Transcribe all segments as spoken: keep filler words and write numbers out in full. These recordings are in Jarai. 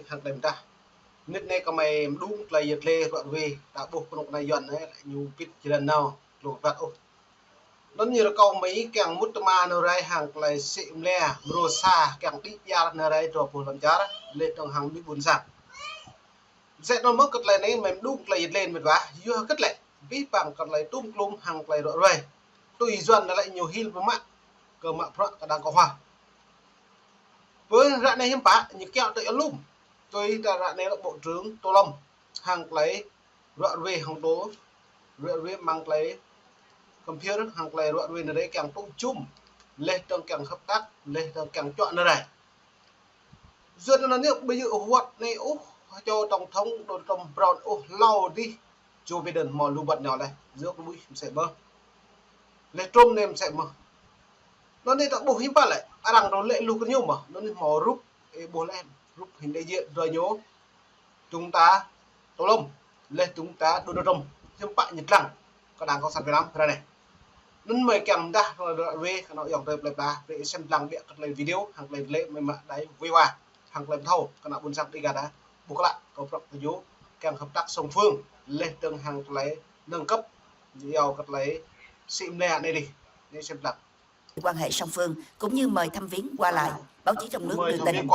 Hăng tơlơi pơdah. Mơnit anai kơmơi mơđung tơlơi yơh tơlơi ruă rơwe, ta ƀuh kơnuk kơna Yuan anai, ñu pĭt jơlan nao, lu pơpăt ôh. Anŭn ñu rơkâo Mi kiăng mŭt tơma nao rai hăng tơlơi sĭ mlĕ, mrô sa kiăng đĭ pơyar nao rai dua pluh lăm čar, leh dơ̆ng hăng Mi ƀôn sang. Mơsĕ anŭn mơ̆ kơ tơlơi anai mơ̆ mơđung tơlơi yơh tơlơi mơ̆ ƀah, yua hơget lĕ, abih bang kơ tơlơi tum klum hăng tơlơi ruă rơwe. Tui Yuan anai lĕ ñu hil pơmă, kơ mă bruă kơ đảng cộng hòa. Pơ ră anai hiư̆m pă, ñu kiaŏ tui alum. Tui ta ră anai lĕ Bộ trưởng Tô Lâm, hăng tơlơi ruă rơwe hăng tô, ruă rơwe mơ̆ng tơlơi kơmpir hăng tơlơi ruă rơwe nao rai kiăng tŭ jum, leh dơ̆ng kiăng hợp tác, leh dơ̆ng kiăng čuă nao rai. Yua anŭn anai ƀu djơ̆ wơ̆t anai ôh, čô tổng thống Donald Trump pơrŏn ôh, hlâo dih Joe Biden hmâo lu bơ̆t nao leh, yua kơ ƀuh mơsĕ mơ̆. Leh Trump anai mơsĕ mơ̆. Anŭn anai ta ƀuh hiư̆m pă lĕ, arăng rŏ lĕ lu kơ ñu mơ̆, anŭn anai hmâo rup, ê ƀuh leh, rup hình đại diện dua ñu. Trung tá Tô Lâm, leh Trung tá Donald Trump, hiư̆m pă ñu lăng kơ đảng cộng sản Việt Nam ră anai. Anŭn mơi kiăng pơdah kơ ruă rơwe kơ anŏ ayŏng adơi plơi pla, brơi sem lăng biă kơ tơlơi video, hăng tơlơi lĕ mơi mă đai wai wa, hăng tơlơi thâo, kơ ană ƀôn sang Dega ta, ƀuh klă, kơ prŏk kơ ñu, kiăng hợp tác song phương, leh dơ̆ng hăng tơlơi nâng cấp, ñu yua kơ tơlơi sĭ mlĕ anai dih, anai sem lăng. Quan hệ song phương, cũng như mời thăm viếng qua lại, báo chí trong nước đưa tin.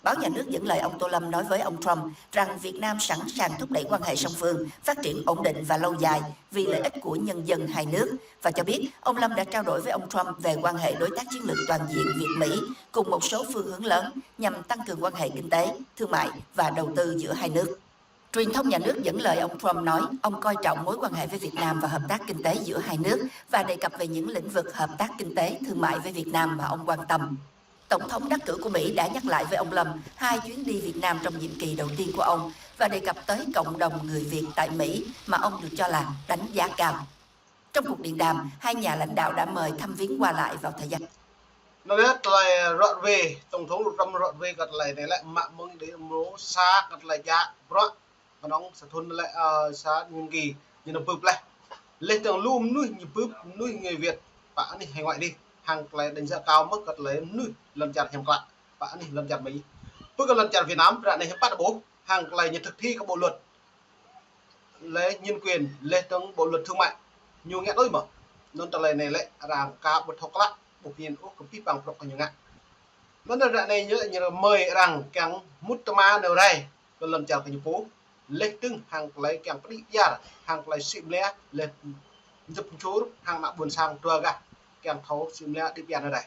Báo nhà nước dẫn lời ông Tô Lâm nói với ông Trump rằng Việt Nam sẵn sàng thúc đẩy quan hệ song phương phát triển ổn định và lâu dài vì lợi ích của nhân dân hai nước và cho biết ông Lâm đã trao đổi với ông Trump về quan hệ đối tác chiến lược toàn diện Việt-Mỹ cùng một số phương hướng lớn nhằm tăng cường quan hệ kinh tế, thương mại và đầu tư giữa hai nước. Truyền thông nhà nước dẫn lời ông Trump nói ông coi trọng mối quan hệ với Việt Nam và hợp tác kinh tế giữa hai nước và đề cập về những lĩnh vực hợp tác kinh tế, thương mại với Việt Nam mà ông quan tâm. Tổng thống đắc cử của Mỹ đã nhắc lại với ông Lâm hai chuyến đi Việt Nam trong nhiệm kỳ đầu tiên của ông và đề cập tới cộng đồng người Việt tại Mỹ mà ông được cho là đánh giá cao. Trong cuộc điện đàm, hai nhà lãnh đạo đã mời thăm viếng qua lại vào thời gian. Anŭn lĕ tơlơi ruă rơwe, tổng thống Trump ruă rơwe kơ tơlơi anai lĕ mă mơ̆ng đĭ mrô sa kơ tơlơi djă bruă kơnơ̆ng sa thŭn lĕ, ơ, sa nhiệm kỳ ñu nao bưp leh. Leh dơ̆ng lu mơnuih ñu bưp, mơnuih người Việt, pă anih hải ngoại dih, hăng tơlơi đánh giá cao mơ̆ kơ tơlơi mơnuih lŏn čar hiam klă, pă anih lŏn čar Mi. Pơ kơ lŏn čar Việt Nam, ră anai hiư̆m pă ta ƀuh, hăng tơlơi ñu thực thi kơ bộ luật lĕ nhân quyền, leh dơ̆ng bộ luật thương mại, ñu ngă tui mơ̆. Anŭn tơlơi anai lĕ arăng aka ƀu thâo klă, ƀu pơmĭn ôh kơ abih bang prŏk kơ ñu ngă. Anŭn ră anai ñu, ñu mơi arăng kiăng mŭt tơma nao rai kơ lŏn čar kơ ñu pô, leh dơ̆ng hăng tơlơi kiăng pơđĭ pơyar, hăng tơlơi sĭ mlĕ, leh dơ̆ng pơčur, hăng ană ƀôn sang dua gah, kiăng thâo sĭ mlĕ đĭ pơyar nao rai.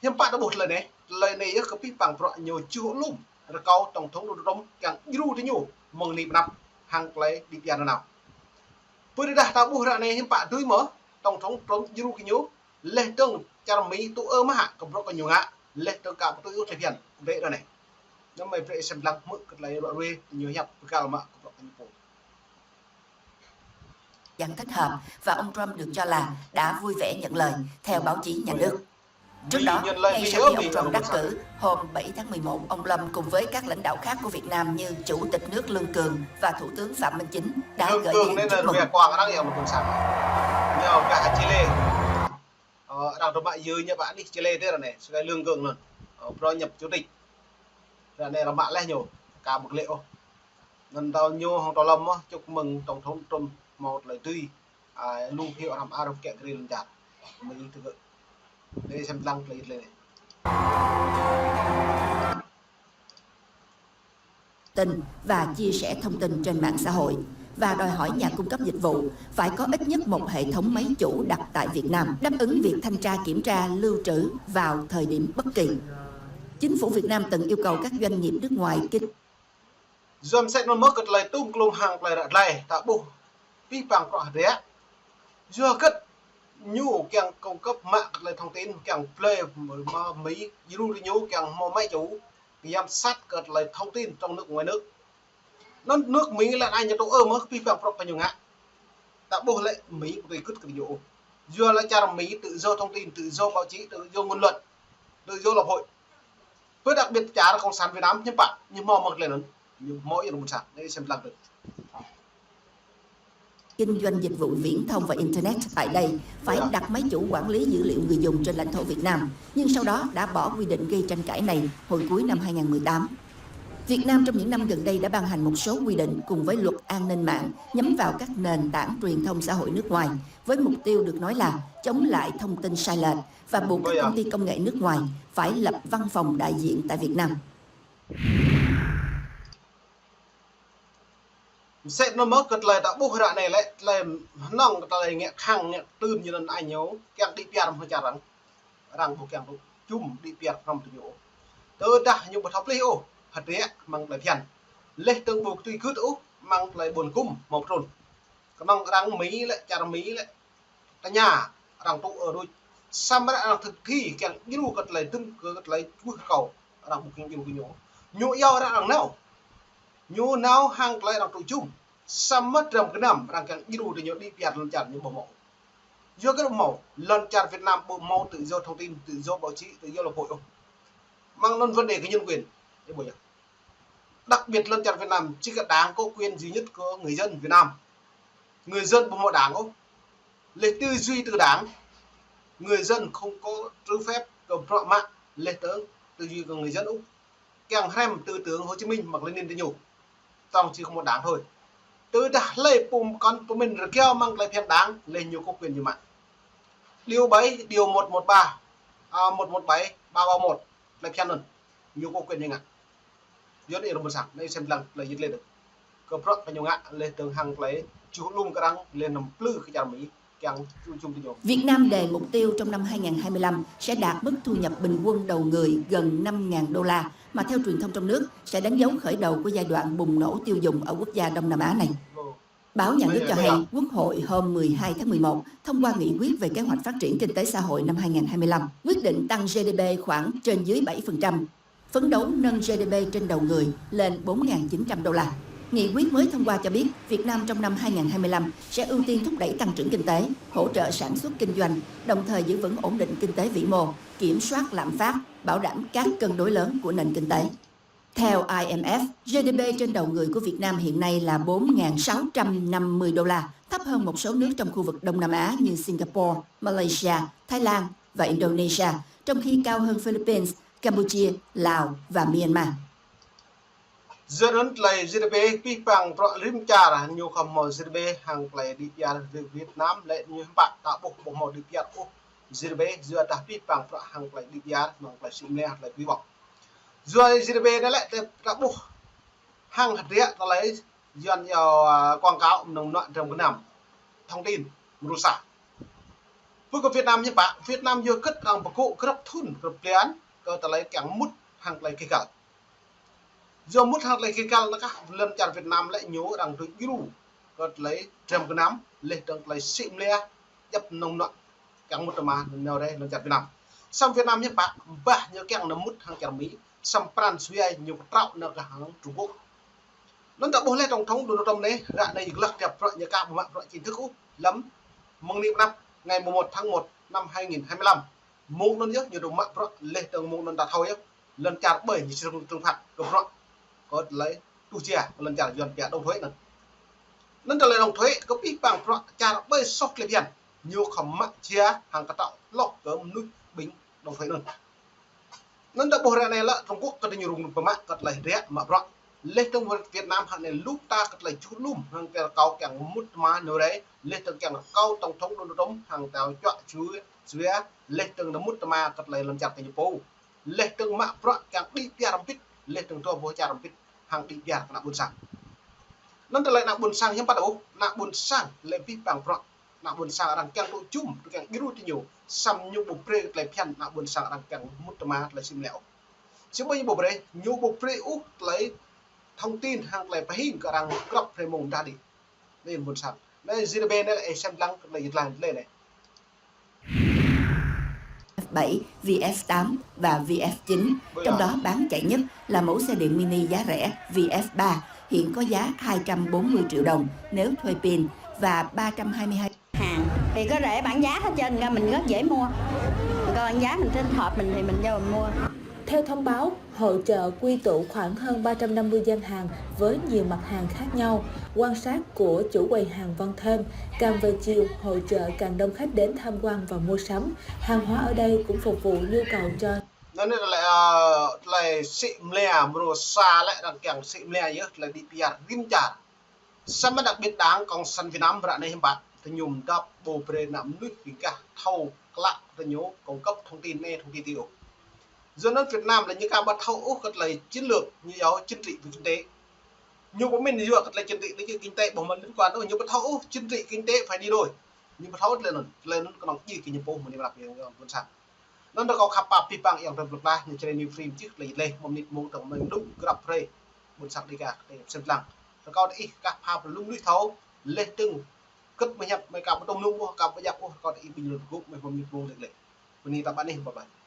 Hiư̆m pă ta ƀuh tơlơi anai, tơlơi anai yơh kơ abih bang prŏk ñu čuh lum, rơkâo tổng thống Donald Trump kiăng djru tơ ñu, mơ̆ng anai pơ anăp, hăng tơlơi đĭ pơyar nao. Pơ rơđah ta ƀuh ră anai hiư̆m pă tui mơ̆, tổng thống Trump djru kơ ñu, leh dơ̆ng čar Mi tŭ ư mơ̆ hă kơ prŏk kơ ñu ngă, leh dơ̆ng aka ƀu tui ôh tơlơi phiăn, brơi ră anai. Anŭn mơi brơi sem lăng hmư̆ kơ tơlơi ruă rơwe ñu hiăp pơkăl mă kơ prŏk kơ ñu pô. Dặn thích hợp và ông Trump được cho là đã vui vẻ nhận lời, theo báo chí nhà nước. Trước đó, ngay sau khi ông Trump đắc cử, hôm bảy tháng mười một, ông Lâm cùng với các lãnh đạo khác của Việt Nam như Chủ tịch nước Lương Cường và Thủ tướng Phạm Minh Chính đã gửi điện chúc mừng. Lương Cường anai lĕ wai wa arăng yang ƀôn sang. Ñu gah Chile. Ơ, arăng rơmă yơh ñu pơ anih Chile tơ ră anai, sơkai Lương Cường anŭn. Ơ, pơrô ñu chủ tịch. Ră anai rơmă leh ñu, aka ƀu glĕ ôh. Anŭn tơl ñu hăng Tô Lâm mơ̆, chúc mừng tổng thống Trump hmâo tơlơi dưi, ơ, lu phiếu hrăm arăng kiăng gri lŏn čar. Mơi tơ gơ̆. Anai sem lăng tơlơi lĕ anai. Tin và chia sẻ thông tin trên mạng xã hội và đòi hỏi nhà cung cấp dịch vụ phải có ít nhất một hệ thống máy chủ đặt tại Việt Nam, đáp ứng việc thanh tra kiểm tra lưu trữ vào thời điểm bất kỳ. Chính phủ Việt Nam từng yêu cầu các doanh nghiệp nước ngoài kinh Yua mơsĕ anŭn mơ̆ kơ tơlơi tum klum hăng tơlơi ră glai, ta ƀuh abih bang prŏk hơdră. Yua hơget ñu kiăng cung cấp mă kơ tơlơi thông tin, kiăng blơi mă Mi, djru tơ ñu kiăng hmâo máy chủ, giám sát kơ tơlơi thông tin trong nước ngoài nước. Anŭn nước Mi lĕ anai ñu tŭ ư mơ̆ kơ abih bang prŏk kơ ñu ngă. Ta ƀuh lĕ Mi ƀu tui gưt kơ ñu ôh. Yua lĕ čar Mi tự do thông tin, tự do báo chí, tự do ngôn luận, tự do lập hội. Pơ đặc biệt čar Cộng sản Việt Nam hiư̆m pă, ñu hmâo mơ̆ tơlơi anŭn, ñu hmâo yơh ƀôn sang, anai sem lăng tơ. Kinh doanh dịch vụ viễn thông và internet tại đây phải đặt máy chủ quản lý dữ liệu người dùng trên lãnh thổ Việt Nam, nhưng sau đó đã bỏ quy định gây tranh cãi này hồi cuối năm hai ngàn mười tám. Việt Nam trong những năm gần đây đã ban hành một số quy định cùng với luật an ninh mạng nhắm vào các nền tảng truyền thông xã hội nước ngoài, với mục tiêu được nói là chống lại thông tin sai lệch và buộc các công ty công nghệ nước ngoài phải lập văn phòng đại diện tại Việt Nam. Msĕ anŭn mơ̆ kơ tơlơi ta ƀuh ră anai lĕ, tơlơi hơnơ̆ng kơ tơlơi ngă khăng ngă tưn ñu anŭn ai ñu, kiăng đĭ piar mơ̆ čar arăng. Arăng ƀu kiăng tŭ jum đĭ piar hrŏm tơ ñu. Tơdah ñu ƀu thâo plih ôh, hơdră mơ̆ng tơlơi phiăn. Leh tơ̆ng ƀu tui gưt ôh, mơ̆ng tơlơi ƀôn kum hmâo trun. Kơnơ̆ng arăng Mi lĕ, čar Mi lĕ, tơña arăng tŭ ơ đôč. Samơ̆ arăng thực thi kiăng djru kơ tơlơi tŭm kơ tơlơi čuh kâo, arăng ƀu kiăng djru kơ ñu. Ñu iâu arăng nao. Ñu nao hăng tơlơi arăng tŭ jum. Samơ̆ dram gơnam arăng kiăng djru tơ ñu đĭ piar lŏn čar ñu ƀu hmâo. Yua kơ ƀu hmâo, lŏn čar Việt Nam ƀu hmâo tự do thông tin, tự do báo chí, tự do lập hội ôh. Mơ̆ng anŭn vấn đề kơ nhân quyền, ih ƀuh yơh. Đặc biệt lŏn čar Việt Nam chỉ có đảng có quyền duy nhất của người dân Việt Nam. Người dân ƀu hmâo đảng ôh. Leh tư duy từ đảng, người dân không có tư phép kơ bruă mă leh tơ̆ng tư duy của người dân ôh. Kiăng hrăm tư tưởng Hồ Chí Minh mơ̆ng Lênin tơ ñu. Tŏng chỉ có một đảng thôi. Tơdah hlơi pum kăn pơmĭn rơgao mơ̆ng tơlơi phiăn đảng, leh ñu có quyền ñu mă. Điều bảy, điều một một ba, à, một một bảy, ba ba một, tơlơi phiăn anŭn. Ñu có quyền ñu ngă. Yua anŭn ih rơmut sang, anai sem lăng tơlơi yit leh dơ̆ng. Kơ bruă kơ ñu ngă, leh tơ̆ng hăng tơlơi čuh lum kơ arăng, leh anŭn plư kơ čar Mi, kiăng tŭ jum tơ ñu. Việt Nam đề mục tiêu trong năm hai ngàn hai mươi lăm sẽ đạt mức thu nhập bình quân đầu người gần năm ngàn đô la, mà theo truyền thông trong nước sẽ đánh dấu khởi đầu của giai đoạn bùng nổ tiêu dùng ở quốc gia Đông Nam Á này. Báo nhà nước cho hay, Quốc hội hôm mười hai tháng mười một thông qua nghị quyết về kế hoạch phát triển kinh tế xã hội năm hai ngàn hai mươi lăm, quyết định tăng G D P khoảng trên dưới bảy phần trăm, phấn đấu nâng G D P trên đầu người lên bốn ngàn chín trăm đô la. Nghị quyết mới thông qua cho biết Việt Nam trong năm hai ngàn hai mươi lăm sẽ ưu tiên thúc đẩy tăng trưởng kinh tế, hỗ trợ sản xuất kinh doanh, đồng thời giữ vững ổn định kinh tế vĩ mô, kiểm soát lạm phát, bảo đảm các cân đối lớn của nền kinh tế. Theo I M F, G D P trên đầu người của Việt Nam hiện nay là bốn ngàn sáu trăm năm mươi đô la, thấp hơn một số nước trong khu vực Đông Nam Á như Singapore, Malaysia, Thái Lan và Indonesia, trong khi cao hơn Philippines, Campuchia, Lào và Myanmar. Yua anŭn tơlơi G D P pih pang bruă rĭm čar ñu khŏm hmâo G D P hăng tơlơi đĭ piar Việt Nam lĕ ñu hiư̆m pă ta ƀuh ƀu hmâo đĭ piar ôh G D P yua dah pih pang bruă hăng tơlơi đĭ piar mơ̆ng tơlơi sĭ mlĕ tơlơi pih ƀong. Yua G D P anai lĕ ta ƀuh hăng hơdră tơlơi Yuan iâu, à, quảng cáo mơnơ̆ng mơnuă dram gơnam, thông tin, mơrusa. Pơ kơ Việt Nam ñu pă, Việt Nam yua kơ arăng pơkŏ grăp thŭn, grăp blan, kơ tơlơi kiăng mŭt hăng tơlơi kơ găl. Yua mŭt hăng tơlơi kơ găl anŭn kah lŏn čar Việt Nam lĕ ñu arăng tŭ djru kơ tơlơi dram gơnam, leh dơ̆ng tơlơi sĭ mlĕ, djăp mơnơ̆ng mơnuă kiăng mŭt tơma nao rai lŏn čar Việt Nam. Samơ̆ Việt Nam ñu pă, bah ñu kiăng nao mŭt hăng čar Mi, samơ̆ pran jua ñu pơtrâo nao kơ hăng Trung Quốc. Anŭn ta ƀuh leh tổng thống Donald Trump anai, ră anai glăk tiap bruă ñu ka ƀu mă bruă chính thức ôh, lăm mơ̆ng anai pơ anăp, ngày mùng một tháng một năm hai nghìn hai mươi lăm. Mơ̆ng anŭn yơh ñu dŏ mă bruă, leh dơ̆ng mơ̆ng anŭn ta thâo yơh. Lŏn čar ƀơi ñu trừng, trừng phạt kơ bruă kơ tơlơi tuh jia kơ lŏn čar Yuan pia đóng thuế anŭn. Anŭn tơlơi đóng thuế kơ pih pang bruă čar ƀơi soh tơlơi phiăn. Ñu khŏm mă jia hăng kơtâo hloh kơ mơnuih ƀing đóng thuế anŭn. Anŭn ta ƀuh ră anai lĕ Trung Quốc kơ tơ ñu rŭng pơmă kơ tơlơi hơdră mă bruă. Leh dơ̆ng Việt Nam hă anai lŭp ta kơ tơlơi čuh lum hăng kơ kâo kiăng mŭt tơma nao rai, leh dơ̆ng kiăng kâo tổng thống Donald Trump hăng kâo čuă jua, jua, leh dơ̆ng nao mŭt tơma kơ tơlơi lŏn čar kơ ñu pô. Leh dơ̆ng mă bruă kiăng đĭ piar hrŏm hơbĭt, leh dơ̆ng dŏ boh čar hrŏm hơbĭt, hăng đĭ piar kơ ană ƀôn sang. Anŭn tơlơi ană ƀôn sang hiư̆m pă ôh, ană ƀôn sang lĕ pih pang bruă, ană ƀôn sang arăng kiăng tŭ jum, kiăng djru tơ ñu, samơ̆ ñu ƀu brơi tơlơi phiăn ană ƀôn sang arăng kiăng mŭt tơma tơlơi sĭ mlĕ ôh. Samơ̆ ñu ƀu brơi, ñu ƀu brơi ôh tơlơi thông tin hăng tơlơi pơhing kơ arăng grăp hrơi mông dah đĭ. Anai ƀôn sang. Anai G D P anai lĕ ih sem lăng kơ tơlơi yit lăng tơlơi anai. F bảy, V F tám và V F chín, trong đó bán chạy nhất là mẫu xe điện mini giá rẻ V F ba, hiện có giá hai trăm bốn mươi triệu đồng nếu thuê pin và ba trăm hai mươi hai. Hàng thì có rẻ bảng giá hết trơn, mình rất dễ mua. Coi bảng giá mình thích hợp mình thì mình vô mình mua. Theo thông báo, hội chợ quy tụ khoảng hơn ba trăm năm mươi gian hàng với nhiều mặt hàng khác nhau. Quan sát của chủ quầy hàng Văn Thêm, càng về chiều, hội chợ càng đông khách đến tham quan và mua sắm. Hàng hóa ở đây cũng phục vụ nhu cầu cho Anai tơlơi, ơ, tơlơi sĭ mlia, mrô sa lĕ arăng kiăng sĭ mlia yơh, tơlơi đĭ pơyơr rĭm čar. Samơ̆ đặc biệt Đảng Cộng sản Việt Nam ră anai hiư̆m pă, tơñum dăp ƀu brơi ană mơnuih ƀing gah thâo klă tơñu cung cấp thông tin anai thông tin tih ôh. Yua anŭn Việt Nam lĕ ñu ka ƀu thâo ôh kơ tơlơi chiến lược, ñu yua chính trị với kinh tế. Ñu pơmĭn yua kơ tơlơi chính trị, tơlơi kinh tế ƀu mă liên quan ôh, ñu ƀu thâo ôh chính trị kinh tế phải đi đôi. Ñu ƀu thâo tơlơi anŭn, tơlơi anŭn kơnơ̆ng djai kơ ñu pô mơ̆ng anai mơ̆ng anăp yang yang ƀôn sang. Anŭn rơkâo khăp pap abih bang yang tơm plơi pla, ñu čơrê New Free čih tơlơi leh, mơ̆ng mơnit mơ̆ng tơ̆ng mơ̆ng lŭk grăp hrơi. Ƀôn sang Đêga kơ tơlơi sem lăng. Rơkâo tơ ih kah pha pơlŭm lui thâo, leh tơ̆ng kơ̆t mơñăp mơi ka pơtŭm nung ƀuh, ka pơjăp ƀuh, rơkâo tơ ih ƀing lŭt gŭk mơi mơ̆ng mơnit mơ̆ng leh leh. Bơni ta ƀă anih, bye bye.